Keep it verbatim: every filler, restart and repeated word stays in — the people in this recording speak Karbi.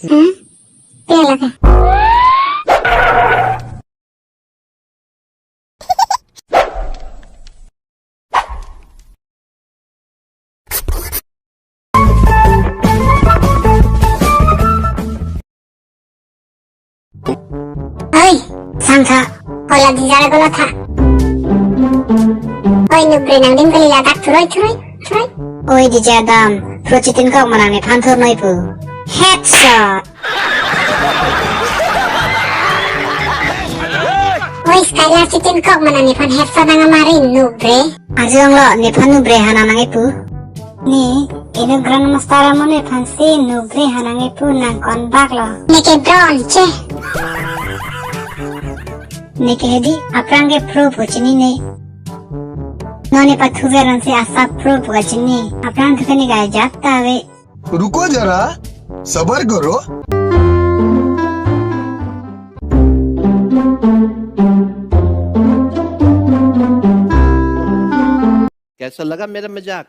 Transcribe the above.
Hmm? Pia lake. Oi, sangtha, kola dijara golo tha. Oi, nubre nangdim kali ladak thuroi, thuroi, thuroi. Oi, dija dam, phro chitinkok ma nang nephan thurnoi pu. Headshot. Oi, Skylar chitinkok ma nang nephan headshot nang amari nubre. Arjulonglo, nephan nubre hanang nangkepu. Ne, inut grandmaster amonit aphansi nubre hanang nangkepu nang konbak lo. Neke bron che. Neke hedi, aphrang ke phro pu chinine. Non ne pathu ver ansi asap phro pu kachini. Aphrang thu ke ne ke ajat ta ave. रुको जरा, सबर करो। कैसा लगा मेरा मजाक?